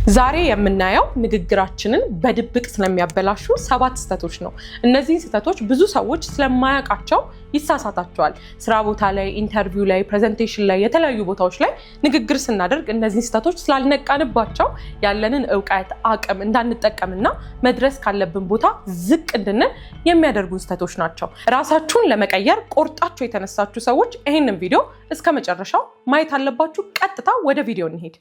ዛሬ የምናየው ንግግራችንን በድብቅ ስለሚያበላሹ 7 ስህተቶች ነው። እነዚህን ስህተቶች ብዙ ሰዎች ስለማያውቃቸው ይሳሳታቸዋል። ስራ ቦታ ላይ፣ interview ላይ፣ presentation ላይ፣ የተለያዩ ቦታዎች ላይ ንግግር ስናደርግ እነዚህን ስህተቶች ስላልነቃንባቸው ያለንን እውቀት፣ አቅም እንዳንጠቀምና መድረስ ካለብን ቦታ ዝቅ እንድንል የሚያደርጉ ስህተቶች ናቸው። ራሳችሁን ለመቀየር ቆርጣችሁ የተነሳችሁ ሰዎች ይህንን ቪዲዮ እስከ መጨረሻው ማየት አለባችሁ። ቀጥታ ወደ ቪዲዮ እንሄድ።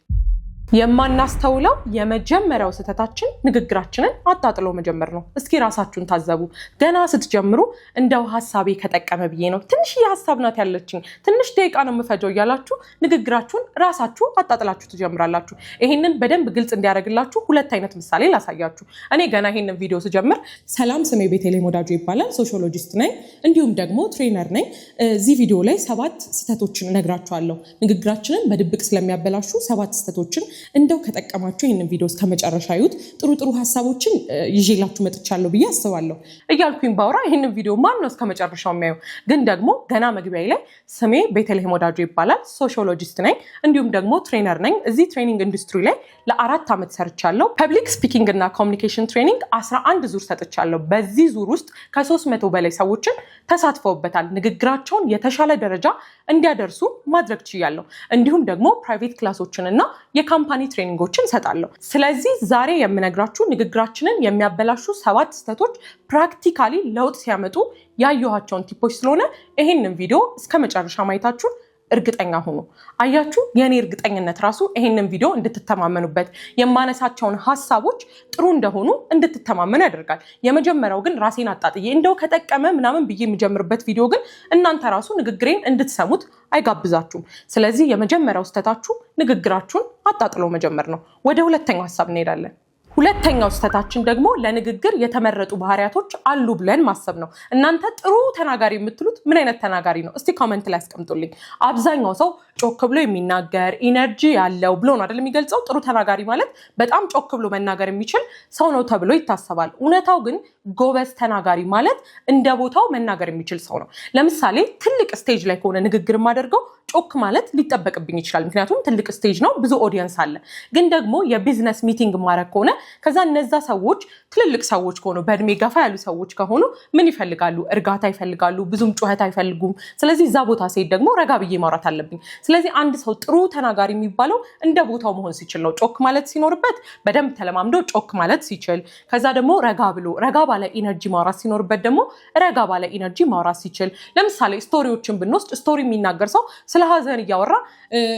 የማናስተውለው የመጀመሪያው ስህተታችን ንግግራችንን አጣጥሎ መጀመር ነው። እስኪ ራሳችሁን ታዘቡ። ገና ስትጀምሩ እንደው ሀሳቤ ከጠቀመ ብዬ ነው፣ ትንሽዬ ሀሳብ ናት ያለችኝ፣ ትንሽ ደቂቃ ነው የምፈጀው እያላችሁ ንግግራችሁን ራሳችሁ አጣጥላችሁ ትጀምራላችሁ። ይሄንን በደንብ ግልጽ እንዲያደርግላችሁ ሁለት አይነት ምሳሌ ላሳያችሁ። እኔ ገና ይሄንን ቪዲዮ ስጀምር ሰላም፣ ስሜ ቤተልሔም ወዳጆ ይባላል፣ sociologist ነኝ፣ እንዲሁም ደግሞ trainer ነኝ። እዚህ ቪዲዮ ላይ 7 ስህተቶችን እነግራችኋለሁ። ንግግራችንን በድብቅ ስለሚያበላሹ 7 ስህተቶችን እንደው ከጠቀማችሁ ይህንን ቪዲዮ እስከ መጨረሻ እዩት። ጥሩ ጥሩ ሀሳቦችን ይዤላችሁ መጥቻለሁ ብዬ አስባለሁ እያልኩኝ ባውራ ይህንን ቪዲዮ ማን ነው እስከ መጨረሻው የሚያዩ? ግን ደግሞ ገና መግቢያ ላይ ስሜ ቤተልሔም ወዳጆ ይባላል፣ sociologist ነኝ፣ እንዲሁም ደግሞ trainer ነኝ። እዚህ training industry ላይ ለ4 ዓመት ሰርቻለሁ። Public speaking እና communication training 11 ዙር ሰጥቻለሁ። በዚህ ዙር ውስጥ ከ300 በላይ ሰዎችን ተሳትፈውበታል። ንግግራቸውን የተሻለ ደረጃ እንዲያደርሱ ማድረግ ችያለሁ። እንዲሁም ደግሞ private class ኦችን እና የ company training ኦችን እሰጣለሁ። ስለዚህ ዛሬ የምነግራችሁ ንግግራችንን የሚያበላሹ 7 ስህተቶች practically ለውጥ ሲያመጡ ያየኋቸውን tip ኦች ስለሆነ ይሄንን ቪዲዮ እስከ መጨረሻ ማየታችሁን እርግጠኛ ሁኑ። አያችሁ፣ የኔ እርግጠኝነት ራሱ ይሄንን ቪዲዮ እንድትተማመኑበት የማነሳቸውን ሀሳቦች ጥሩ እንደሆኑ እንድትተማመኑ ያደርጋል። የመጀመሪያው ግን ራሴን አጣጥዬ እንደው ከጠቀመ ምናምን ብዬ የምጀምርበት ቪዲዮ ግን እናንተ ራሱ ንግግሬን እንድትሰሙት አይጋብዛችሁም። ስለዚህ የመጀመሪያው ስህተታችሁ ንግግራችሁን አጣጥሎ መጀመር ነው። ወደ ሁለተኛው ሀሳብ እንሄዳለን። ሁለተኛው ስህተታችን ደግሞ ለንግግር የተመረጡ ባህሪያቶች አሉ ብለን ማሰብ ነው። እናንተ ጥሩ ተናጋሪ የምትሉት ምን አይነት ተናጋሪ ነው? እስቲ comment ላይ አስቀምጡልኝ። አብዛኛው ሰው ጮክ ብሎ የሚናገር energy ያለው ብሎ ነው አይደል የሚገልጸው? ጥሩ ተናጋሪ ማለት በጣም ጮክ ብሎ መናገር የሚችል ሰው ነው ተብሎ ይታሰባል። እውነታው ግን ጎበዝ ተናጋሪ ማለት እንደ ቦታው መናገር የሚችል ሰው ነው። ለምሳሌ ትልቅ stage ላይ ከሆነ ንግግር የማደርገው ጮክ ማለት ሊጠበቅብኝ ይችላል። ምክንያቱም ትልቅ stage ነው፣ ብዙ audience አለ። ግን ደግሞ የ business meeting ማድረግ ከሆነ ከዛ እነዛ ሰዎች ትልልቅ ሰዎች ከሆኑ፣ በእድሜ ገፋ ያሉ ሰዎች ከሆኑ ምን ይፈልጋሉ? እርጋታ ይፈልጋሉ። ብዙም ጩኸት አይፈልጉም። ስለዚህ እዛ ቦታ ስሄድ ደግሞ ረጋ ብዬ ማውራት አለብኝ። ስለዚህ አንድ ሰው ጥሩ ተናጋሪ የሚባለው እንደ ቦታው መሆን ሲችል ነው። ጮክ ማለት ሲኖርበት በደንብ ተለማምዶ ጮክ ማለት ሲችል፣ ከዛ ደግሞ ረጋ ብሎ ረጋ ባለ energy ማውራት ሲኖርበት ደግሞ ረጋ ባለ energy ማውራት ሲችል። ለምሳሌ story ዎችን ብንወስድ story የሚናገር ሰው ስለ ሀዘን እያወራ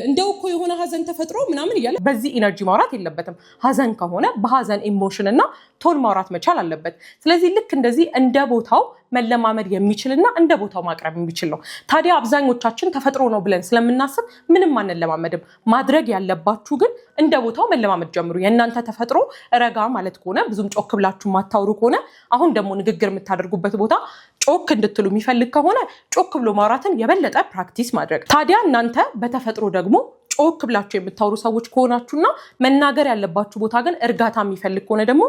እንደው እኮ የሆነ ሀዘን ተፈጥሮ ምናምን እያለ በዚህ energy ማውራት የለበትም። ሀዘን ከሆነ በሀዘን emotion እና tone ማውራት መቻል አለበት። ስለዚህ ልክ እንደዚህ እንደ ቦታው መለማመድ የሚችልና እንደ ቦታው ማቅረብ የሚችል ነው። ታዲያ አብዛኞቻችን ተፈጥሮ ነው ብለን ስለምናስብ ምንም አንለማመድም። ማድረግ ያለባችሁ ግን እንደ ቦታው መለማመድ ጀምሩ። የእናንተ ተፈጥሮ ረጋ ማለት ከሆነ፣ ብዙም ጮክ ብላችሁ ማታወሩ ከሆነ፣ አሁን ደግሞ ንግግር የምታደርጉበት ቦታ ጮክ እንድትሉ የሚፈልግ ከሆነ ጮክ ብሎ ማውራትን የበለጠ practice ማድረግ። ታዲያ እናንተ በተፈጥሮ ደግሞ ጮክ ብላችሁ የምታወሩ ሰዎች ከሆናችሁና መናገር ያለባችሁ ቦታ ግን እርጋታ የሚፈልግ ከሆነ ደግሞ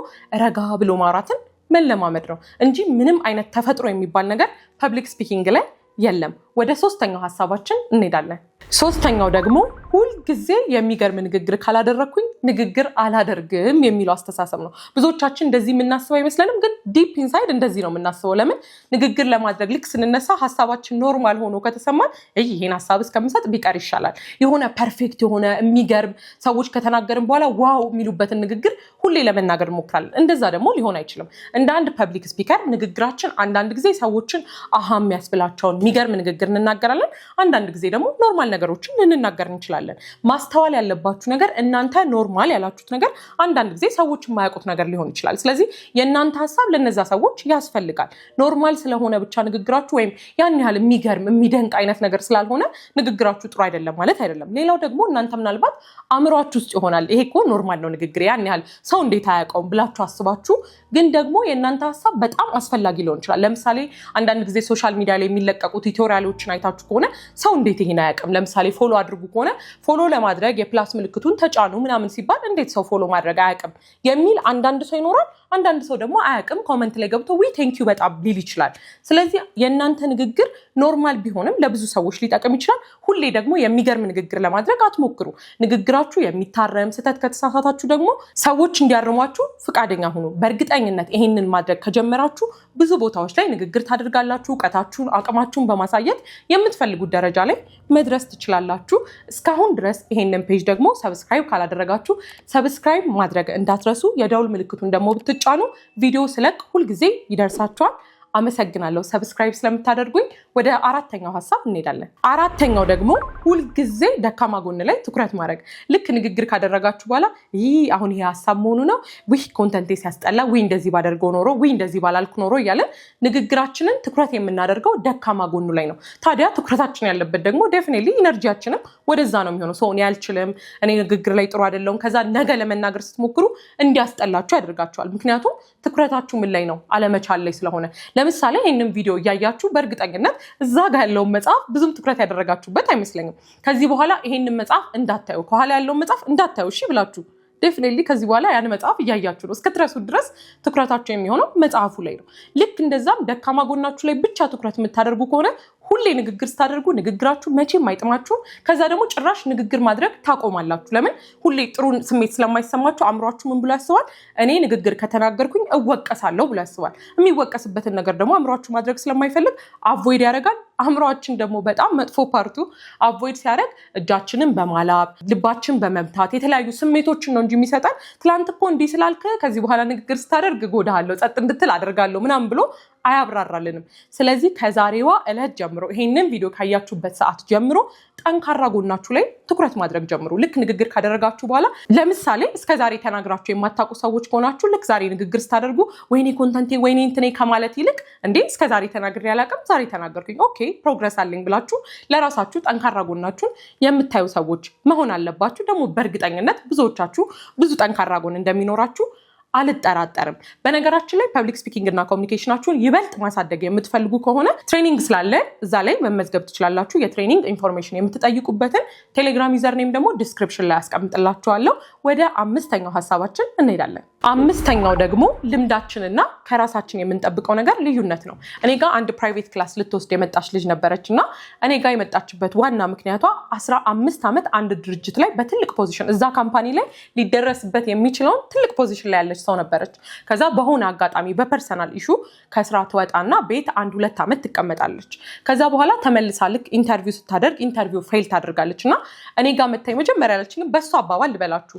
ረጋ ብሎ ማውራትን መለማመድ ነው እንጂ ምንም አይነት ተፈጥሮ የሚባል ነገር public speaking ላይ የለም። ወደ ሶስተኛው ሀሳባችን እንሄዳለን። ሶስተኛው ደግሞ ሁልጊዜ የሚገርም ንግግር ካላደረግኩኝ ንግግር አላደርግም የሚለው አስተሳሰብ ነው። ብዙዎቻችን እንደዚህ የምናስበው አይመስለንም፣ ግን deep inside እንደዚህ ነው የምናስበው። ለምን ንግግር ለማድረግ ልክ ስንነሳ ሀሳባችን normal ሆኖ ከተሰማን ይሄን ሀሳብ እስከምሰጥ ቢቀር ይሻላል፣ የሆነ perfect የሆነ የሚገርም ሰዎች ከተናገርን በኋላ wow የሚሉበትን ንግግር ሁሌ ለመናገር እንሞክራለን። እንደዛ ደግሞ ሊሆን አይችልም። እንደ አንድ public speaker ንግግራችን አንዳንድ ጊዜ ሰዎችን አሃ የሚያስብላቸውን የሚገርም ንግግር እንናገራለን። አንዳንድ ጊዜ ደግሞ normal ነገሮችን ልንናገር እንችላለን። ማስተዋል ያለባችሁ ነገር እናንተ normal ያላችሁት ነገር አንዳንድ ጊዜ ሰዎች የማያውቁት ነገር ሊሆን ይችላል። ስለዚህ የእናንተ ሀሳብ ለነዛ ሰዎች ያስፈልጋል። Normal ስለሆነ ብቻ ንግግራችሁ ወይም ያን ያህል የሚገርም የሚደንቅ አይነት ነገር ስላልሆነ ንግግራችሁ ጥሩ አይደለም ማለት አይደለም። ሌላው ደግሞ እናንተ ምናልባት አእምሯችሁ ውስጥ ይሆናል ይሄ እኮ normal ነው ንግግር ያን ያህል ሰው እንዴት አያውቀውም ብላችሁ አስባችሁ፣ ግን ደግሞ የእናንተ ሀሳብ በጣም አስፈላጊ ሊሆን ይችላል። ለምሳሌ አንዳንድ ጊዜ social media ላይ የሚለቀቁ tutorial ኦችን አይታችሁ ከሆነ ሰው እንዴት ይሄን አያውቅም? ለምሳሌ follow አድርጉ ከሆነ follow ለማድረግ የ plus ምልክቱን ተጫኑ ምናምን ሲባል እንዴት ሰው follow ማድረግ አያውቅም የሚል አንዳንድ ሰው ይኖራል። አንዳንድ ሰው ደግሞ አያውቅም፣ comment ላይ ገብቶ "ዊ thank you በጣም" ሊል ይችላል። ስለዚህ የእናንተ ንግግር normal ቢሆንም ለብዙ ሰዎች ሊጠቅም ይችላል። ሁሌ ደግሞ የሚገርም ንግግር ለማድረግ አትሞክሩ። ንግግራችሁ የሚታረም፣ ስህተት ከተሳሳታችሁ ደግሞ ሰዎች እንዲያርሟችሁ ፍቃደኛ ሁኑ። በእርግጠኝነት ይሄንን ማድረግ ከጀመራችሁ ብዙ ቦታዎች ላይ ንግግር ታደርጋላችሁ። እውቀታችሁን፣ አቅማችሁን በማሳየት የምትፈልጉት ደረጃ ላይ መድረስ ትችላላችሁ። እስካሁን ድረስ ይሄንን page ደግሞ subscribe ካላደረጋችሁ subscribe ማድረግ እንዳትረሱ። የደውል ምልክቱን ደግሞ ብትጫኑ ቪዲዮ ስለቅ ሁልጊዜ ይደርሳችኋል። አመሰግናለሁ subscribe ስለምታደርጉኝ። ወደ አራተኛው ሀሳብ እንሄዳለን። አራተኛው ደግሞ ሁልጊዜ ደካማ ጎን ላይ ትኩረት ማድረግ። ልክ ንግግር ካደረጋችሁ በኋላ ይህ አሁን ይሄ ሀሳብ መሆኑ ነው፣ ውይ content ኤ ሲያስጠላ፣ ውይ እንደዚህ ባደርገው ኖሮ፣ ውይ እንደዚህ ባላልኩ ኖሮ እያለን ንግግራችንን ትኩረት የምናደርገው ደካማ ጎኑ ላይ ነው። ታዲያ ትኩረታችን ያለበት ደግሞ definitely energy ያችንም ወደዛ ነው የሚሆነው። So እኔ አልችልም፣ እኔ ንግግር ላይ ጥሩ አይደለሁም። ከዛ ነገ ለመናገር ስትሞክሩ እንዲያስጠላችሁ ያደርጋችኋል። ምክንያቱም ትኩረታችሁ ምን ላይ ነው? አለመቻል ላይ ስለሆነ። ለምሳሌ ይህንን ቪዲዮ እያያችሁ በእርግጠኝነት እዛ ጋር ያለውን መጽሐፍ ብዙም ትኩረት ያደረጋችሁበት አይመስለኝም። ከዚህ በኋላ ይሄንን መጽሐፍ እንዳታዩ፣ ከኋላ ያለውን መጽሐፍ እንዳታዩ እሺ ብላችሁ definitely ከዚህ በኋላ ያን መጽሐፍ እያያችሁ ነው። እስክትረሱት ድረስ ትኩረታችሁ የሚሆነው መጽሐፉ ላይ ነው። ልክ እንደዛም ደካማ ጎናችሁ ላይ ብቻ ትኩረት የምታደርጉ ከሆነ ሁሌ ንግግር ስታደርጉ ንግግራችሁ መቼም አይጥማችሁም። ከዛ ደግሞ ጭራሽ ንግግር ማድረግ ታቆማላችሁ። ለምን? ሁሌ ጥሩ ስሜት ስለማይሰማችሁ አእምሯችሁ ምን ብሎ ያስባል? እኔ ንግግር ከተናገርኩኝ እወቀሳለሁ ብሎ ያስባል። የሚወቀስበትን ነገር ደግሞ አእምሯችሁ ማድረግ ስለማይፈልግ avoid ያደርጋል። አእምሯችን ደግሞ በጣም መጥፎ part ኡ avoid ሲያደርግ እጃችንን በማላብ፣ ልባችን በመምታት፣ የተለያዩ ስሜቶችን ነው እንጂ የሚሰጠን ትላንት እኮ እንዲህ ስላልክ ከዚህ በኋላ ንግግር ስታደርግ እጎዳሃለሁ፣ ጸጥ እንድትል አደርጋለሁ ምናምን ብሎ አያብራራልንም። ስለዚህ ከዛሬዋ ዕለት ጀምሮ፣ ይሄንን ቪዲዮ ካያችሁበት ሰዓት ጀምሮ ጠንካራ ጎናችሁ ላይ ትኩረት ማድረግ ጀምሩ። ልክ ንግግር ካደረጋችሁ በኋላ፣ ለምሳሌ እስከ ዛሬ ተናግራችሁ የማታውቁ ሰዎች ከሆናችሁ፣ ልክ ዛሬ ንግግር ስታደርጉ ወይኔ content ኤ፣ ወይኔ እንትኔ ከማለት ይልቅ እንዴ እስከ ዛሬ ተናግሬ አላውቅም፣ ዛሬ ተናገርኩኝ፣ okay progress አለኝ ብላችሁ ለራሳችሁ ጠንካራ ጎናችሁን የምታዩ ሰዎች መሆን አለባችሁ። ደግሞ በእርግጠኝነት ብዙዎቻችሁ ብዙ ጠንካራ ጎን እንደሚኖራችሁ አልጠራጠርም። በነገራችን ላይ public speaking እና communication ኣችሁን ይበልጥ ማሳደግ የምትፈልጉ ከሆነ training ስላለ እዛ ላይ መመዝገብ ትችላላችሁ። የ training information የምትጠይቁበትን ቴሌግራም username ደግሞ description ላይ አስቀምጥላችኋለሁ። ወደ አምስተኛው ሀሳባችን እንሄዳለን። አምስተኛው ደግሞ ልምዳችንና ከራሳችን የምንጠብቀው ነገር ልዩነት ነው። እኔ ጋር አንድ private class ልትወስድ የመጣች ልጅ ነበረች እና እኔ ጋር የመጣችበት ዋና ምክንያቷ 15 ዓመት አንድ ድርጅት ላይ በትልቅ position፣ እዛ company ላይ ሊደረስበት የሚችለውን ትልቅ position ላይ ያለች ሰው ነበረች። ከዛ በሆነ አጋጣሚ በ personal issue ከስራ ትወጣና ቤት አንድ ሁለት ዓመት ትቀመጣለች። ከዛ በኋላ ተመልሳ ልክ interview ስታደርግ interview fail ታደርጋለች እና እኔ ጋር መታ መጀመሪያ ያለችኝ፣ በሷ አባባል ልበላችሁ፣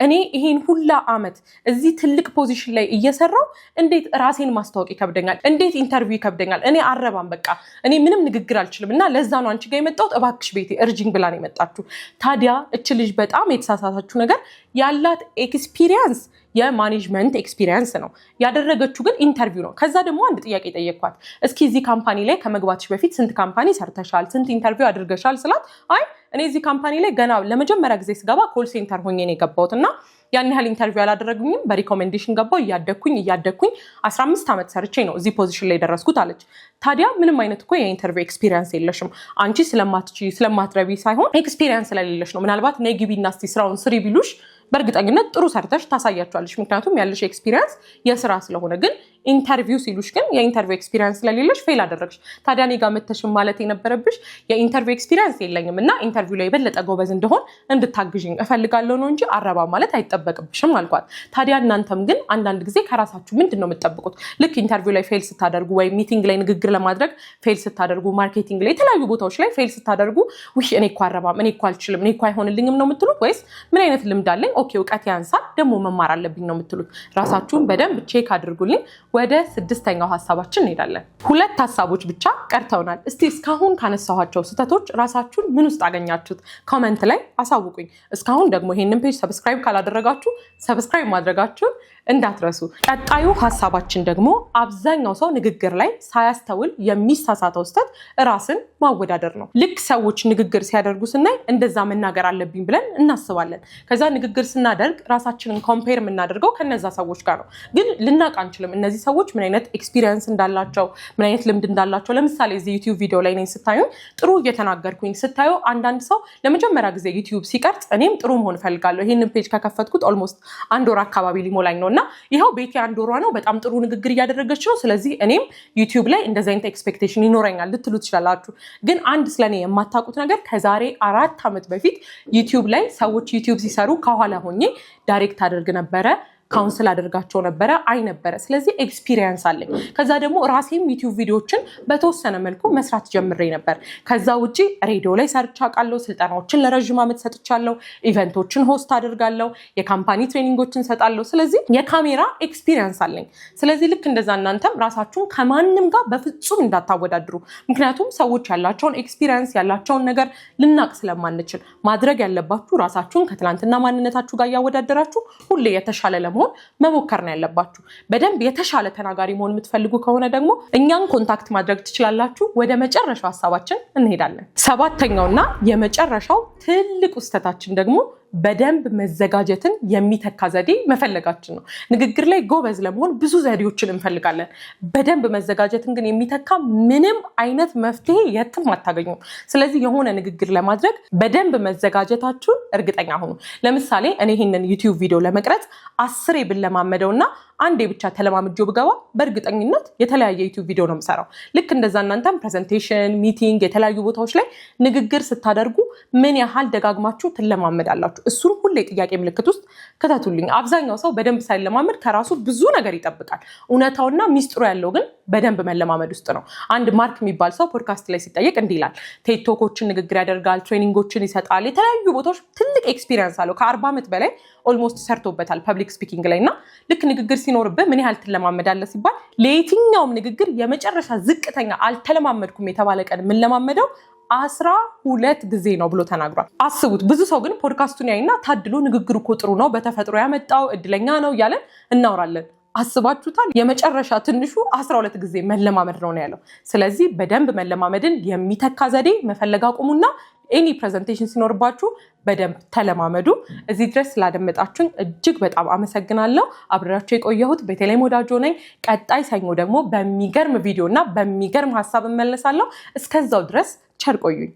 እኔ ይሄን ሁላ ዓመት እዚህ ትልቅ position ላይ እየሰራሁ እንዴት ራሴን ማስተዋወቅ ይከብደኛል? እንዴት interview ይከብደኛል? እኔ አልረባም፣ በቃ እኔ ምንም ንግግር አልችልም እና ለዛ ነው አንቺ ጋር የመጣሁት፣ እባክሽ ቤቴ እርጂኝ ብላ ነው የመጣችው። ታዲያ እች ልጅ በጣም የተሳሳተችው ነገር ያላት experience የ management experience ነው። ያደረገችው ግን interview ነው። ከዛ ደግሞ አንድ ጥያቄ ጠየኳት። እስኪ እዚህ company ላይ ከመግባትሽ በፊት ስንት company ሰርተሻል? ስንት interview አድርገሻል? ስላት አይ እኔ እዚህ company ላይ ገና ለመጀመሪያ ጊዜ ስገባ call center ሆኜ ነው የገባሁት እና ያን ያህል interview አላደረጉኝም። በ recommendation ገባሁ። እያደግኩኝ እያደግኩኝ 15 ዓመት ሰርቼ ነው እዚህ position ላይ የደረስኩት አለች። ታዲያ ምንም አይነት እኮ የ interview experience የለሽም። አንቺ ስለማትችዪ ስለማትረቢ ሳይሆን experience ስለሌለሽ ነው። ምናልባት ነይ ግቢና እስቲ ስራውን ስሪ ቢሉሽ በእርግጠኝነት ጥሩ ሰርተሽ ታሳያቸዋለሽ። ምክንያቱም ያለሽ experience የስራ ስለሆነ። ግን interview ሲሉሽ ግን የ interview experience ስለሌለሽ fail አደረግሽ። ታዲያ እኔ ጋር መተሽም ማለት የነበረብሽ የ interview experience የለኝም እና interview ላይ የበለጠ ጎበዝ እንድሆን እንድታግዥኝ እፈልጋለሁ ነው እንጂ አልረባም ማለት አይጠበቅብሽም አልኳት። ታዲያ እናንተም ግን አንዳንድ ጊዜ ከራሳችሁ ምንድን ነው የምትጠብቁት? ልክ interview ላይ fail ስታደርጉ ወይም meeting ላይ ንግግር ለማድረግ fail ስታደርጉ፣ marketing ላይ፣ የተለያዩ ቦታዎች ላይ fail ስታደርጉ ውይ እኔ እኮ አልረባም፣ እኔ እኮ አልችልም፣ እኔ እኮ አይሆንልኝም ነው የምትሉት? ወይስ ምን አይነት ልምድ አለኝ፣ okay እውቀት ያንሳል ደግሞ መማር አለብኝ ነው የምትሉት? ራሳችሁን በደንብ check አድርጉልኝ። ወደ ስድስተኛው ሀሳባችን እንሄዳለን። ሁለት ሀሳቦች ብቻ ቀርተውናል። እስቲ እስካሁን ካነሳኋቸው ስህተቶች ራሳችሁን ምን ውስጥ አገኛችሁት? Comment ላይ አሳውቁኝ። እስካሁን ደግሞ ይሄንን page subscribe ካላደረጋችሁ subscribe ማድረጋችሁን እንዳትረሱ። ቀጣዩ ሀሳባችን ደግሞ አብዛኛው ሰው ንግግር ላይ ሳያስተውል የሚሳሳተው ስህተት ራስን ማወዳደር ነው። ልክ ሰዎች ንግግር ሲያደርጉ ስናይ እንደዛ መናገር አለብኝ ብለን እናስባለን። ከዛ ንግግር ስናደርግ ራሳችንን compare የምናደርገው ከነዛ ሰዎች ጋር ነው። ግን ልናቅ አንችልም። እነዚህ ሰዎች ሰዎች ምን አይነት experience እንዳላቸው፣ ምን አይነት ልምድ እንዳላቸው። ለምሳሌ እዚህ YouTube ቪዲዮ ላይ እኔን ስታዩኝ ጥሩ እየተናገርኩኝ ስታዩ፣ አንዳንድ ሰው ለመጀመሪያ ጊዜ YouTube ሲቀርጽ እኔም ጥሩ መሆን እፈልጋለሁ። ይህንን page ከከፈትኩት almost አንድ ወር አካባቢ ሊሞላኝ ነው እና ይኸው ቤቲ አንድ ወሯ ነው፣ በጣም ጥሩ ንግግር እያደረገች ነው። ስለዚህ እኔም YouTube ላይ እንደዚህ አይነት expectation ይኖረኛል ልትሉ ትችላላችሁ። ግን አንድ ስለኔ የማታውቁት ነገር ከዛሬ 4 ዓመት በፊት YouTube ላይ ሰዎች YouTube ሲሰሩ ከኋላ ሆኜ direct አደርግ ነበረ፣ counsel አደርጋቸው ነበረ፣ አይ ነበረ። ስለዚህ experience አለኝ። ከዛ ደግሞ ራሴም YouTube ቪዲዮችን በተወሰነ መልኩ መስራት ጀምሬ ነበር። ከዛ ውጭ ሬዲዮ ላይ ሰርቼ አውቃለሁ። ስልጠናዎችን ለረዥም ዓመት ሰጥቻለሁ። Event ኦችን host አደርጋለሁ። የ company training ኦችን ሰጣለሁ። ስለዚህ የካሜራ experience አለኝ። ስለዚህ ልክ እንደዛ እናንተም ራሳችሁን ከማንም ጋር በፍጹም እንዳታወዳድሩ። ምክንያቱም ሰዎች ያላቸውን experience፣ ያላቸውን ነገር ልናቅ ስለማንችል፣ ማድረግ ያለባችሁ ራሳችሁን ከትናንትና ማንነታችሁ ጋር እያወዳደራችሁ ሁሌ የተሻለ ለመሆን መሞከር ነው ያለባችሁ። በደንብ የተሻለ ተናጋሪ መሆን የምትፈልጉ ከሆነ ደግሞ እኛን contact ማድረግ ትችላላችሁ። ወደ መጨረሻው ሀሳባችን እንሄዳለን። ሰባተኛውና የመጨረሻው ትልቁ ስህተታችን ደግሞ በደንብ መዘጋጀትን የሚተካ ዘዴ መፈለጋችን ነው። ንግግር ላይ ጎበዝ ለመሆን ብዙ ዘዴዎችን እንፈልጋለን። በደንብ መዘጋጀትን ግን የሚተካ ምንም አይነት መፍትሄ የትም አታገኙም። ስለዚህ የሆነ ንግግር ለማድረግ በደንብ መዘጋጀታችሁን እርግጠኛ ሁኑ። ለምሳሌ እኔ ይህንን YouTube ቪዲዮ ለመቅረጽ 10 ብለማመደው እና አንዴ ብቻ ተለማምጄው ብገባ በእርግጠኝነት የተለያየ YouTube ቪዲዮ ነው የምሰራው። ልክ እንደዛ እናንተም presentation፣ meeting፣ የተለያዩ ቦታዎች ላይ ንግግር ስታደርጉ ምን ያህል ደጋግማችሁ ትለማመዳላችሁ? እሱን ሁሌ ጥያቄ ምልክት ውስጥ ክተቱልኝ። አብዛኛው ሰው በደንብ ሳይለማመድ ከራሱ ብዙ ነገር ይጠብቃል። እውነታውና ሚስጥሩ ያለው ግን በደንብ መለማመድ ውስጥ ነው። አንድ ማርክ የሚባል ሰው ፖድካስት ላይ ሲጠየቅ እንዲህ ይላል። TED talk ኦችን ንግግር ያደርጋል፣ training ኦችን ይሰጣል። የተለያዩ ቦታዎች ትልቅ experience አለው። ከ40 ዓመት በላይ almost ሰርቶበታል public speaking ላይ። እና ልክ ንግግር ሲኖርብህ ምን ያህል ትለማመዳለህ ሲባል፣ ለየትኛውም ንግግር የመጨረሻ ዝቅተኛ አልተለማመድኩም የተባለ ቀን የምለማመደው 12 ጊዜ ነው ብሎ ተናግሯል። አስቡት። ብዙ ሰው ግን ፖድካስቱን ያይና ታድሎ፣ ንግግሩ እኮ ጥሩ ነው፣ በተፈጥሮ ያመጣው፣ እድለኛ ነው እያለን እናወራለን። አስባችሁታል? የመጨረሻ ትንሹ 12 ጊዜ መለማመድ ነው ያለው። ስለዚህ በደንብ መለማመድን የሚተካ ዘዴ መፈለግ አቁሙና any presentation ሲኖርባችሁ በደንብ ተለማመዱ። እዚህ ድረስ ስላደመጣችሁኝ እጅግ በጣም አመሰግናለሁ። አብሬያችሁ የቆየሁት ቤተልሔም ወዳጆ ነኝ። ቀጣይ ሰኞ ደግሞ በሚገርም ቪዲዮ እና በሚገርም ሀሳብ እመለሳለሁ። እስከዛው ድረስ ቸር ቆዩኝ።